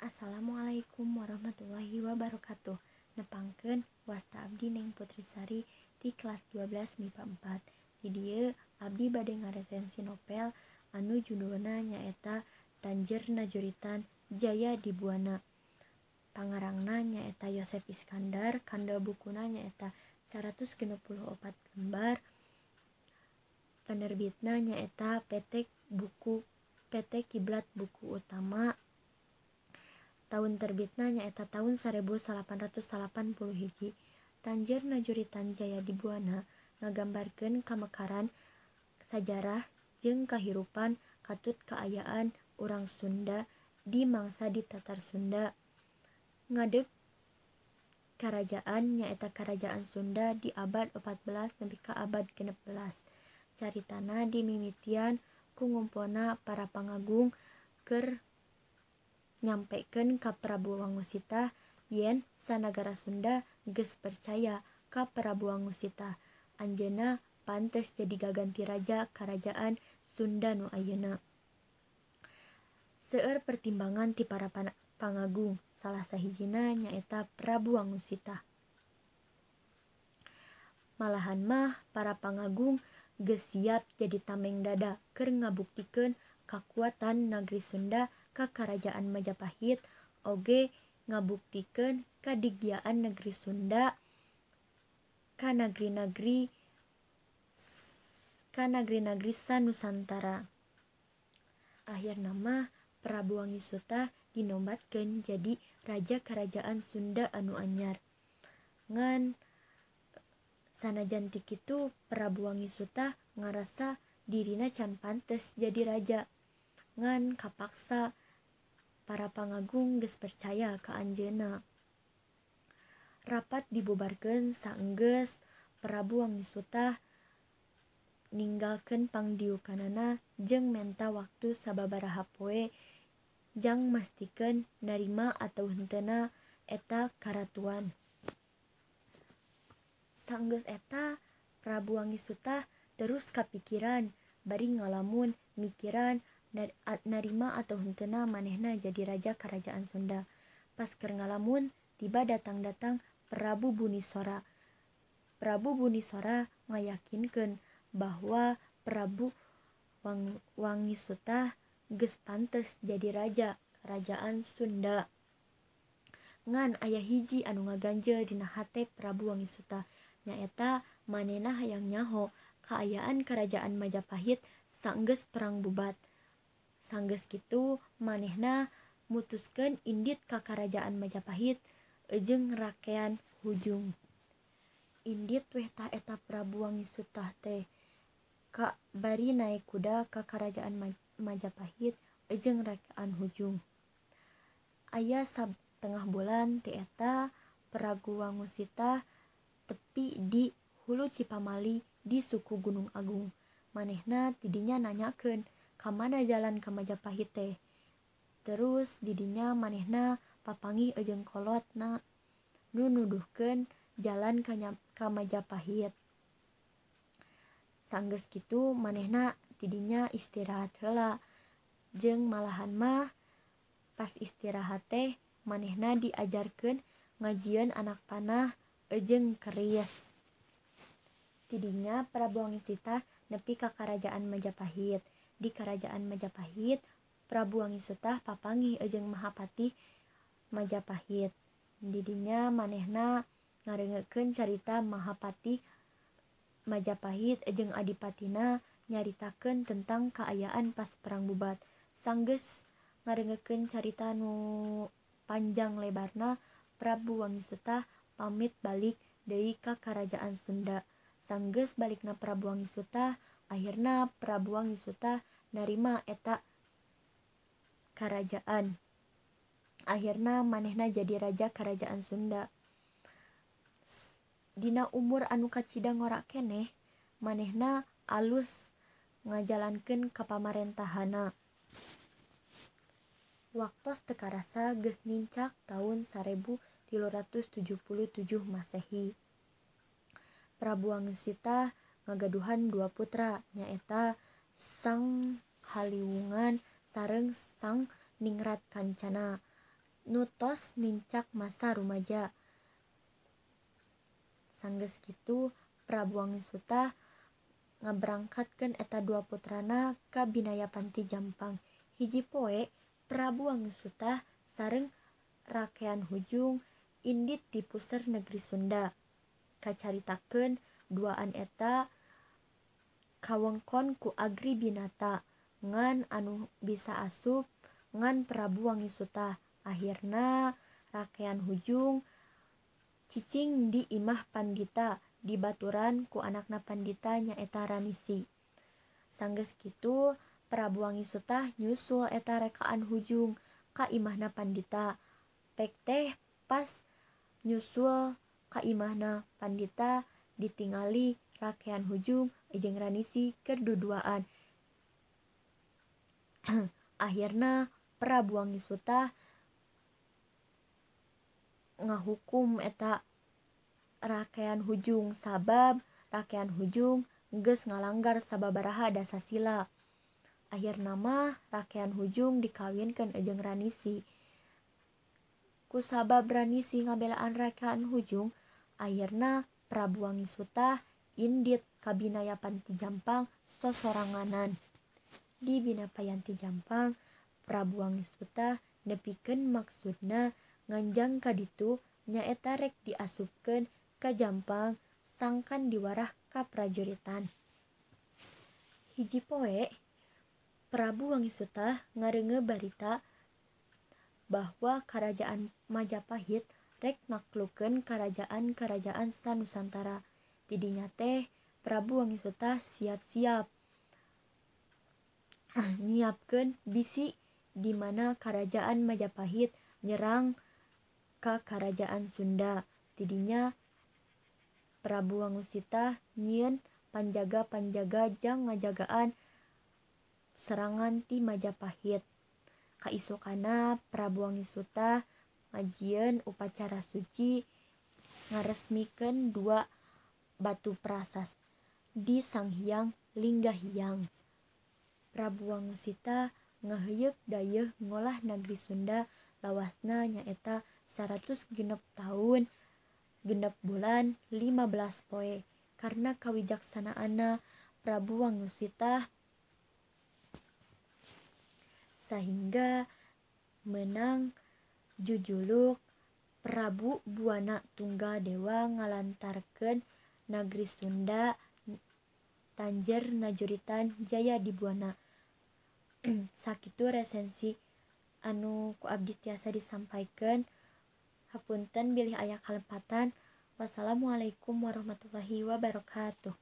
Assalamualaikum warahmatullahi wabarakatuh. Nepangkeun wasta abdi Neng Putri Sari ti kelas 12 MIPA 4. Di dieu abdi bade ngaresensi novel anu judulna nyaeta Tanjer Najuritan Jaya di Buana. Pangarangna nyaeta Yosef Iskandar, kandel bukuna nyaeta 164 lembar. Penerbitna nyaeta PT Kiblat Buku Utama. Tahun terbitna nyaeta tahun 1881. Tanjer Najuritan Jaya di Buana ngagambarkeun kamekaran sajarah jeung kahirupan katut kaayaan urang Sunda di mangsa di Tatar Sunda. Ngadeg karajaan nyaeta Karajaan Sunda di abad 14 nepi ka abad 16. Caritana dimimitian ku ngumpulna para pangagung keur nyampekeun ka Prabu Wangusita yen sanagara Sunda geus percaya ka Prabu Wangusita. Anjeunna pantes jadi gaganti raja Karajaan Sunda nu ayeuna. Seueur pertimbangan ti para pangagung, salah sahijina nyaeta Prabu Wangusita. Malahan mah para pangagung geus siap jadi tameng dada keur ngabuktikeun kakuatan nagri Sunda ka Karajaan Majapahit, oge ngabuktikeun kadigyaan negeri Sunda ka nagri-nagri sa-Nusantara. Akhirna mah Prabu Wangisuta dinobatkeun jadi raja Karajaan Sunda anu anyar. Ngan sanajan ti kitu Prabu Wangisuta ngarasa dirina can pantes jadi raja. Ngan kapaksa para pangagung geus percaya ka anjeunna. Rapat dibubarkeun saenggeus Prabu Wangisuta ninggalkeun pangdiukanana jeung menta waktu sababaraha poe jang mastikeun narima atawa henteuna eta karatuan. Saenggeus eta Prabu Wangisuta terus kapikiran bari ngalamun mikiran narima atau henteuna manehna jadi raja Karajaan Sunda. Pas keur ngalamun tiba datang-datang Prabu Bunisora. Prabu Bunisora ngayakinkeun bahwa Prabu Wangisuta geus pantes jadi raja Kerajaan Sunda. Ngan aya hiji anu ngaganjel dina hate Prabu Wangisuta, nyaeta manehna hayang nyaho kaayaan Kerajaan Majapahit saenggeus perang bubat. Sanggeus kitu manehna mutuskeun indit ka Karajaan Majapahit jeung rakean hujung. Indit weh tah eta Prabu Wangisuta teh ka bari naek kuda ka Karajaan Majapahit jeung rakean hujung. Aya satengah bulan ti eta Prabu Wangusita tepi di hulu Cipamali di suku Gunung Agung. Manehna tidinya nanyakeun kamana jalan ka Majapahit teh. Terus didinya manehna papanggih jeung kolotna nu nuduhkeun jalan ka Majapahit. Sanggeus kitu manehna tidinya istirahat heula. Jeung malahan mah pas istirahat teh manehna diajarkeun ngajieun anak panah jeung keris. Tidinya Prabu Wangisuta nepi ka Karajaan Majapahit. Di Karajaan Majapahit, Prabu Wangisuta papanggih jeung Mahapatih Majapahit. Didinya manehna ngarengekeun carita Mahapatih Majapahit jeung adipatina nyaritakeun tentang kaayaan pas perang bubat. Sanggeus ngarengekeun carita nu panjang lebarna, Prabu Wangisuta pamit balik deui ka Karajaan Sunda. Sanggeus balikna Prabu Wangisuta, akhirna Prabu Wangisuta narima eta karajaan. Akhirna manehna jadi raja Karajaan Sunda. Dina umur anu kacida ngora keneh, manehna alus ngajalankeun kapamarentahana. Waktos teu karasa geus nincak taun 1377 Masehi. Prabu Wangisuta ngagaduhan dua putra, nyaeta Sang Haliwungan sareng Sang Ningrat Kancana. nu tos nincak masa rumaja. Sanggeus kitu Prabu Wangisuta ngaberangkatkeun eta dua putrana ka Binayapanti Jampang. Hiji poe Prabu Wangisuta sareng Rakean Hujung indit di puser negeri Sunda. Kacaritakeun duaan eta kawengkon ku Agri Binata ngan anu bisa asup ngan Prabu Wangisuta. Akhirna Rakean Hujung cicing di imah pandita dibaturan ku anakna pandita nyaeta Ranisi. Sanggeus kitu Prabu Wangisuta nyusul eta Rekaan Hujung ka imahna pandita. Pek teh pas nyusul ka imahna pandita ditingali Rakean Hujung jeung Ranisi keur duduaan. Akhirna Prabu Wangisuta ngahukum eta Rakean Hujung sabab Rakean Hujung geus ngalanggar sababaraha dasasila. Akhirna mah Rakean Hujung dikawinkeun jeung Ranisi. Kusabab Ranisi ngabelaan Rakean Hujung, akhirna Prabu Wangisuta indit ka Binayapanti Jampang sosoranganan. Di Binayapanti Jampang, Prabu Wangisuta nepikeun maksudna nganjang ka ditu nyaeta rek diasupkeun ka Jampang sangkan diwarah ka prajuritan. Hiji poe Prabu Wangisuta ngareungeun barita bahwa Karajaan Majapahit rek naklukeun karajaan-karajaan sanusantara. Tidinya teh Prabu Wangisuta siap-siap nyiapkeun bisi di mana Karajaan Majapahit nyerang ka Karajaan Sunda. Tidinya Prabu Wangisuta nyieun panjaga-panjaga jang ngajagaan serangan ti Majapahit. Kaisukana Prabu Wangisuta ngajieun upacara suci ngaresmikeun dua batu prasasti di Sanghyang Linggahyang. Prabu Wangisuta ngaheuyeuk dayeuh ngolah nagri Sunda lawasna nyaeta 106 tahun 6 bulan 15 poe. Karena kawijaksanaanna Prabu Wangisuta sehingga menang jujuluk Prabu Buana Tunggal Dewa ngalantarkeun nagri Sunda Tanjer Najuritan Jaya di Buana. Sakitu resensi anu ku abdi tiasa disampaikan. Hapunten bilih aya kalepatan. Wassalamualaikum warahmatullahi wabarakatuh.